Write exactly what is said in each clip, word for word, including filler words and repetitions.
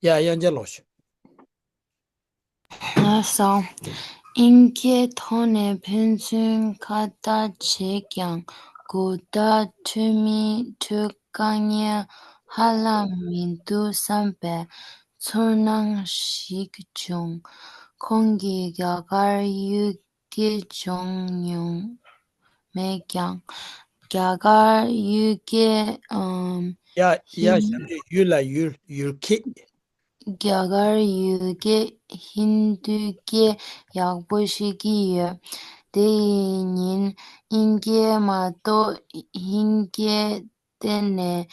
ཡ་དབྱངས་ཅན་ལགས་ཞུ། ལགས་སོ། ཨིན་སྐད་ཐོག་ནས་ཕན་ཚུན་ཁ་བརྡ་བྱས་ཀྱང་གོ་བརྡ་འཕྲོད་མིན་འཕྲོད་དཀའ་ངལ་ཧ་ལམ་མི་འདུག་བསམ་པའི་ཚོར་སྣང་ཞིག་བྱུང་། ཁོང་གིས་རྒྱ་གར་ཡུལ་སྐད་སྦྱོང་མྱོང་མེད་ཀྱང་། རྒྱ་གར་ཡུལ་སྐད་ཨམ། ཡ་ཡ་ཧིན་ཞབས་འདྲེན་ཡུལ་ལ་ཡུལ་ཡུལ་སྐད། རྒྱ་གར་ཡུལ་སྐད་ཧིན་རྡུ་སྐད་ཡག་པོ་ཤེས་ཀྱི་ཡོད། དེ་ཡི་ཉིན་ཨིན་སྐད་མ་གཏོགས་ཧིན་སྐད་གཏན་ནས་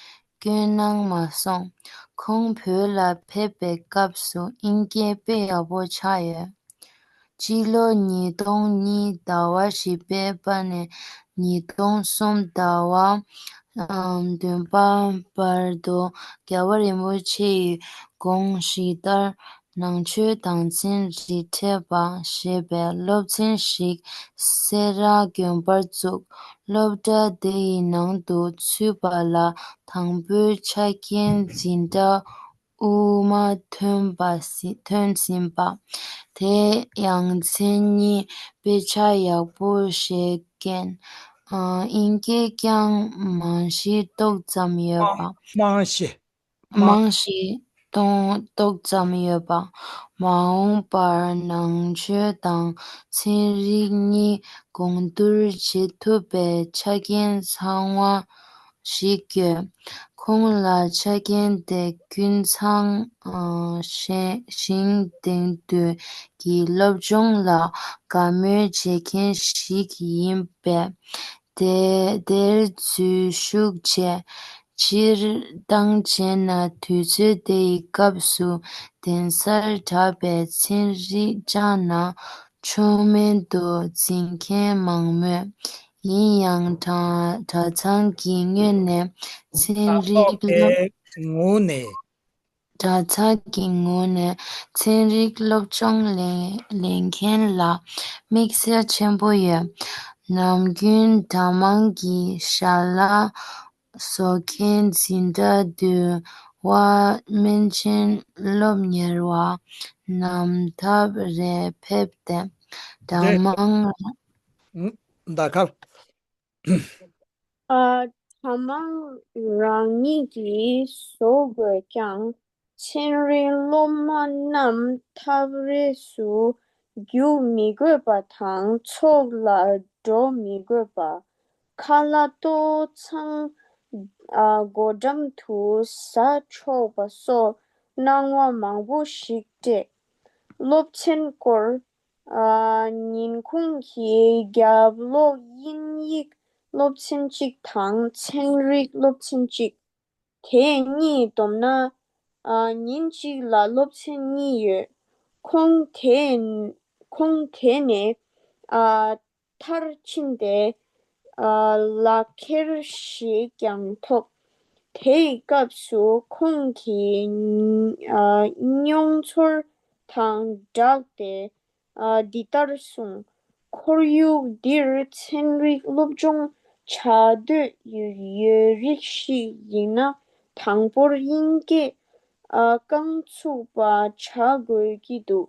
སྐྱོན་གནང་མ་སོང་། ཁོང་བོད་ལ་ཕེབས་པའི་སྐབས་སུ་ཨིན་སྐད་དཔེ་ཡག་པོ་ཆགས་ཡོད། སྤྱི་ལོ་ཉིས་སྟོང་གཉིས་ཟླ་བ་བཞི་པའི་པ་ནས་ཉིས་སྟོང་གསུམ་ཟླ་བ་ཨམ་བདུན་པ་བར་དུ་རྒྱལ་བ་རིན་པོ་ཆེ་ཡི་དགོངས་གཞི་ལྟར་ནང་ཆོས་དམ་ཚན་རིག་ཕྲད་པ་ཞེས་པའི་སློབ་ཚན་ཞིག་སེ་ར་དགོན་པར་བཙུགས། སློབ་གྲྭ་དེ་ཡི་ནང་དུ་ཚུད་པ་ལ་དང་པོའི་ཆ་རྐྱེན་འཛིན་གྲྭ་དབུ་མ་ཐོན་པ་ཟི་ཐོན་ཟིན་པ། དེ་ཡང་མཚན་ཉིད་དཔེ་ཆ་ཡག་པོ་ཞེས་མཁྱེན། ཨ་ཨིན་སྐད་ཀྱང་རྨང་གཞི་ཏོག་ཙམ་ཡོད་པ། རྨང་གཞི། རྨང་གཞི་ཏོག་ཏོག་ཙམ་ཡོད་པ། མ་འོངས་པར་ནང་ཆོས་དང་ཚན་རིག་གཉིས་གོང་བསྡུར་བྱེད་ཐུབ་པའི་ཆ་རྐྱེན་ཚང་བ་ཞིག་ཡོད། ཁོང་ལ་ཆ་རྐྱེན་དེ་ཀུན་ཚང་ཨ་ཞེ་ཞིང་ལྡན་དུས་ཀྱི་སློབ་སྦྱོང་ལ་དགའ་མོས་བྱེད་མཁན་ཞིག་ཡིན་པས། དེ་དེར་འཛུལ་ཞུགས་བྱས། སྤྱིར་བཏང་བྱས་ན་དུས་ཚོད་དེ་ཡི་སྐབས་སུ་གདན་སར་གྲགས་པའི་ཚན་རིག་སྦྱང་ན་ཆོག་མེད་དུ་འཛིན་མཁན་མང་མོད། ཡིན་ཡང་གྲྭ་གྲྭ་ཚང་གི་ངོས་ནས་ཚན་རིག་སློབ་ངོས་ནས། གྲྭ་ཚང་གི་ངོས་ནས་ཚན་རིག་སློབ་སྦྱོང་ལེན་ལེན་མཁན་ལ་དམིགས་བསལ་ཆེན་པོ་ཡོད། ནམ་རྒྱུན་གྲྭ་མང་གི་ཞལ་ལག་བཟོ་མཁན་འཛིན་གྲྭ་འདུལ་བ་སྨན་ཆེན་སློབ་གཉེར་བ་རྣམས་ཐབས་རེ་ཕེབས་ཏེ་གྲྭ་མང་། ཟླ་སྐར། ཨ། གྲྭ་མང་རང་ཉིད་ཀྱིས་བཟོ་དགོས་ཀྱང་། ཚན་རིག་སློབ་མ་རྣམས་ཐབས་རེས་སུ་རྒྱུག་མི་དགོས་པ་དང་ཚོགས་ལ་འགྲོ་མི་དགོས་པ། ཁ་ལག་ཏོག་ཙམ་ཨ་སྒོ་འགྲམ་དུ་ཟ་ཆོག་པ་སོགས་གནང་བ་མང་པོ་ཞིག་སྤྲད། སློབ་ཚན་སྐོར། ཨ་ཉིན་གུང་གི་རྒྱབ་ལོགས་དབྱིན་ཡིག་སློབ་ཚན་གཅིག་དང་ཚན་རིག་སློབ་ཚན་གཅིག་དེ་གཉིས་བསྡོམས་ན་ཨ་ཉིན་གཅིག་ལ་སློབ་ཚན་གཉིས་ཡོད། ཁོང་དེ་ཁོང་དེ་ནས་ཨ་མཐར་ཕྱིན་ཏེ་ཨ་ལག་འཁྱེར་ཞིག་ཀྱང་ཐོབ། དེའི་སྐབས་སུ་ཁོང་གིས་ཨ་མྱོང་ཚོར་དང་སྦྲགས་ཏེ། ཨ་འདི་ལྟར་གསུངས། ཁོར་ཡུག་འདིར་ཚན་རིག་སློབ་སྦྱོང་བྱ་འདོད་ཡོད་ཡོད་རིགས་ཤིག་ཡིན་ན་དང་པོར་དབྱིན་སྐད་ཨ་རྐང་ཚུགས་པ་བྱ་དགོས་ཀྱི་འདུག་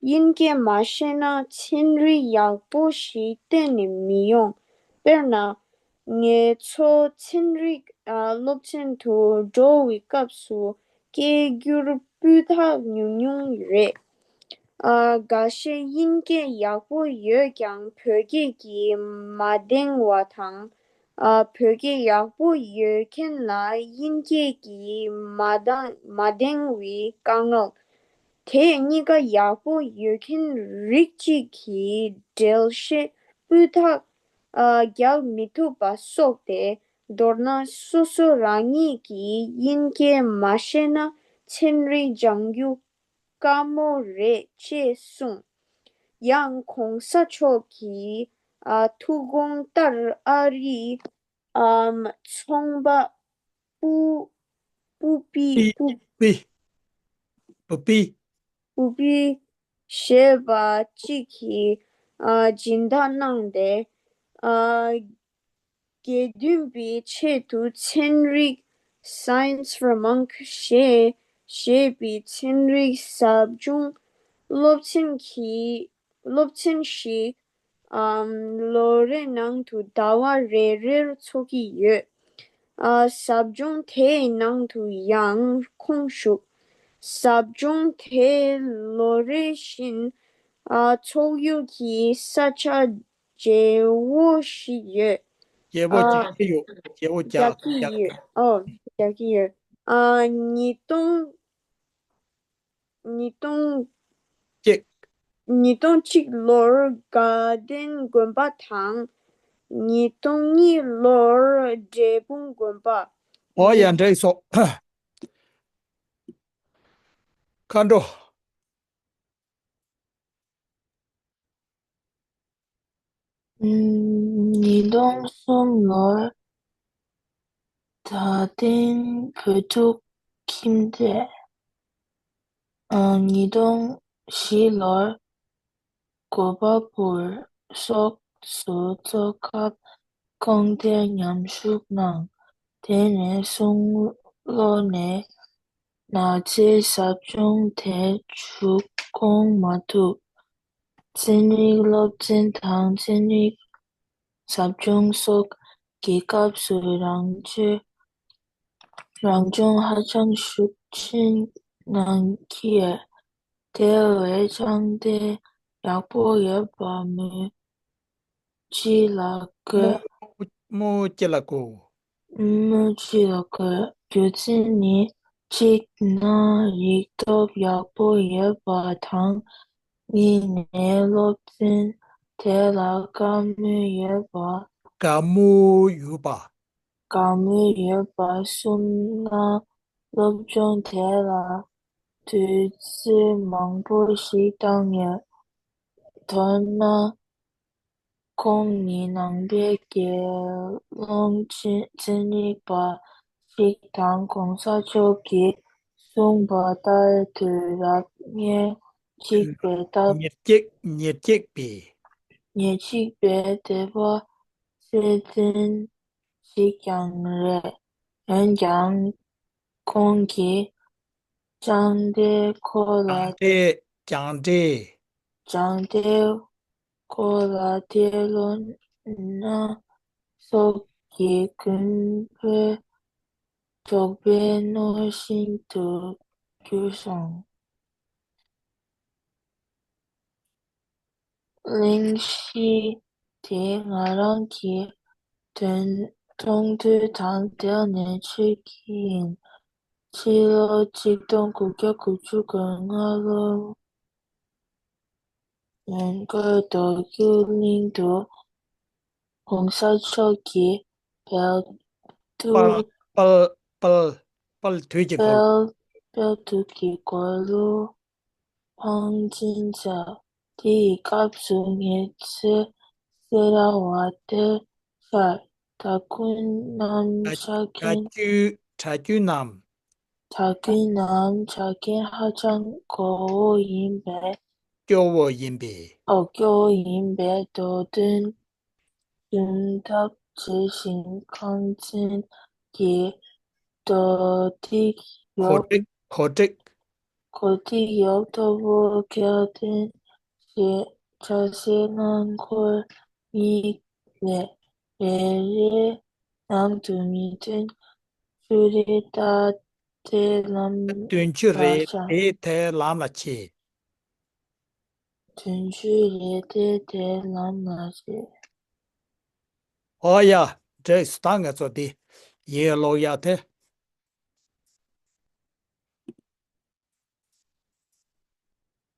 དབྱིན་སྐད་མ་ཤེས་ན་ཚན་རིག་ཡག་པོ་ཞིག་གཏན་ནས་མི་ཡོང་། དཔེར་ན། ངེད་ཚོ་ཚན་རིག་ཨ་སློབ་ཚན་དུ་འགྲོ་བའི་སྐབས་སུ་སྐད་སྒྱུར་སྤུས་དག་ཉུང་ཉུང་རེད། ཨ་འགའ་ཤས་དབྱིན་སྐད་ཡག་པོ་ཡོད་ཀྱང་བོད་སྐད་ཀྱིས་མ་འདང་བ་དང་། ཨ་བོད་སྐད་ཡག་པོ་ཡོད་མཁན་ལ་དབྱིན་སྐད་ཀྱིས་མ་འདང་མ་འདང་བའི་དཀའ་ངལ། དེ་གཉིས་ཀ་ཡག་པོ་ཡོད་མཁན་རིགས་གཅིག་གིས་འགྲེལ་བཤད་སྤུས་དག་ཨ་རྒྱག་མི་ཐུབ་པ་སོགས་ཏེ། མདོར་ན་སོ་སོ་རང་ཉིད་ཀྱིས་དབྱིན་སྐད་མ་ཤེས་ན་ཚན་རིག་སྦྱང་རྒྱུ་དཀའ་མོ་རེད་ཅེས་གསུངས། ཡང་གོང་ས་མཆོག་གི་ཨ་ཐུགས་དགོངས་ལྟར་ཨ་རིའི་ཨམ་ཚོང་པ་པུ་པུ་པི་པི་པུ་པི་པི་པུ་པི་པུ་པི་ཞེས་པ་གཅིག་གིས་ཨ་སྦྱིན་བདག་གནང་སྟེ། ཨ་དགེ་འདུན་པའི་ཆེད་དུ་ཚན་རིག Science for Monk ཞེས་ ཞེས་པའི་ཚན་རིག་ཟབ་སྦྱོང་སློབ་ཚན་གྱི་སློབ་ཚན་ཞིག་ཨམ། ལོ་རེའི་ནང་དུ་ཟླ་བ་རེ་རེར་འཚོགས་ཀྱི་ཡོད། ཨ། ཟབ་སྦྱོང་དེའི་ནང་དུ་ཡང་ཁོང་ཞུགས། ཟབ་སྦྱོང་དེ་ལོ་རེ་བཞིན་ཨ། འཚོགས་ཡུལ་གྱི་ས་ཆ་བརྗེ་བོ་ཞིག་ཡོད། བརྗེ་བོ། ཨ། རྒྱག་གི་ཡོད། བརྗེ་བོ་རྒྱག་རྒྱག་གི་ཡོད། ཨོ། རྒྱག་གི་ཡོད། ཨ། ཉིས་སྟོང་ཉིས་སྟོང་གཅིག་ཉིས་སྟོང་གཅིག་ལོར་དགའ་ལྡན་དགོན་པ་དང་། ཉིས་སྟོང་གཉིས་ལོར་འབྲས་སྤུངས་དགོན་པ། ཨོ་ཡ། འགྲིག་སོང་། མཁའ་འགྲོ། ཉིས་སྟོང་གསུམ་ལོར་དགའ་ལྡན་བོད་ཕྲུག་ཁྱིམ་སྡེ། ཉིས་སྟོང་བཞི་ལོར་གོ་པལ་པུར་སོགས་སུ་འཚོགས་སྐབས་ཁོང་དེར་མཉམ་ཞུགས་གནང་། དེ་ནས་སུད་སི་ནས་གནང་ཚེ་ཟབ་སྦྱོང་དེར་ཞུགས་འོང་མ་ཐུབ། ཚན་རིག་སློབ་ཚན་དང་ཚན་རིག་ཟབ་སྦྱོང་སོགས་ཀྱི་སྐབས་སུ་རང་ཆོས་རང་སྦྱོང་ཧ་ཅང་ཤུགས་ཆེན་གནང་གི་ཡོད། དེ་བས་ཕྱག་དེབ་ཡག་པོ་ཡོད་པ་སྨོས་ཅི་ལ་དགོས། སྨོས། སྨོས་ཅི་ལ་དགོས། སྨོས་ཅི་ལ་དགོས། རྒྱུ་མཚན་ནི། གཅིག་ནི་རིག་སྟོབས་ཡག་པོ་ཡོད་པ་དང་། གཉིས་ནི་སློབ་ཚན་དེ་ལ་དགའ་མོས་ཡོད་པ། དགའ་མོས་ཡོད་པ། དགའ་མོས་ཡོད་པ། གསུམ་ནི་སློབ་སྦྱོང་དེ་ལ་དུས་ཚོད་མང་པོ་ཞིག་བཏང་ཡོད། མདོར་ན། ཁོང་ནི་ནང་པའི་དགེ་སློང་ཚན་རིག་པ་ཞིག་དང་། གོང་ས་མཆོག་གིས་གསུངས་པ་ལྟར་དུས་རབས་ཉེར་གཅིག་པའི་སྟབས། ཉེར་གཅིག་ཉེར་གཅིག་པའི། ཉེར་གཅིག་པའི་སྡེ་པ་ཚད་ལྡན་ཞིག་ཀྱང་རེད། འོན་ཀྱང་། ཁོང་གིས་ཕྱག་དེབ་སྐོར་ལ། ཕྱག་དེབ། ཕྱག་དེབ། ཕྱག་དེབ་སྐོར་ལ་ཐད་ཀར་ལོ་ན་སོགས་ཀྱི་དགོན་པའི་འབྲོག་པའི་རྣོ་ཤིང་དུ་གྱུར་སོང་། གླེང་གཞི་དེ་ང་རང་གིས་མཐོང་ཐོས་དང་བསྡུར་ནས་འཆད་ཀྱི་ཡིན། ཕྱི་ལོ་ཆིག་སྟོང་དགུ་བརྒྱ་དགུ་བཅུ་གོ་ལྔ་ལོར་མོན་གྷོ་རྡོ་རྒྱུག་གླིང་དུ་གོང་ས་མཆོག་གིས་དཔལ་དུ། དཔལ། དཔལ། དཔལ། དཔལ་དུས་ཀྱི་འཁོར། དཔལ། དཔལ་དུས་ཀྱི་འཁོར་ལོ་དབང་ཆེན་མཛད། དེ་ཡི་སྐབས་སུ་ངེད་ཚོའི་སེ་ར་བ་དེར་ཤར་གྲྭ་རྒྱུན་རྣམས་ཆ་གྲྭ་རྒྱུན། གྲྭ་རྒྱུན་རྣམས། གྲྭ་རྒྱུན་རྣམས་ཆ་རྐྱེན་ཧ་ཅང་སྐྱོ་བོ་ཡིན་པས། སྐྱོ་བོ་ཡིན་པས། ཨོ། སྐྱོ་བོ་ཡིན་པས་མདོ་དོན་སྒྲུབ་ཐབས་བྱས་ཤིང་། ཁང་ཚན་གྱི་གོ་སྒྲིག་ཡོད། གོ་སྒྲིག་གོ་སྒྲིག་གོ་སྒྲིག་ཡོད་མཐོ་པོ་སྐལ་ལྡན་ཞེས་ཆ་ཤས་སྔ་འགྱུར་གཉིས་ལས་རེ་རེའི་ནང་དུ་མི་དོན་བཅུ་རེ་ད་ལྟའི་ལམ། དོན་བཅུ་རེ་ད་ལྟའི་ལམ་ལ་ཆས། དོན་བཅུ་རེ་ད་ལྟའི་ལམ་ལ་ཆས། ཨོ་ཡ། འགྲིགས་སོང་། ད་ང་ཚོ་འདི་ཡིག་ཀློག་ཡ་དེ་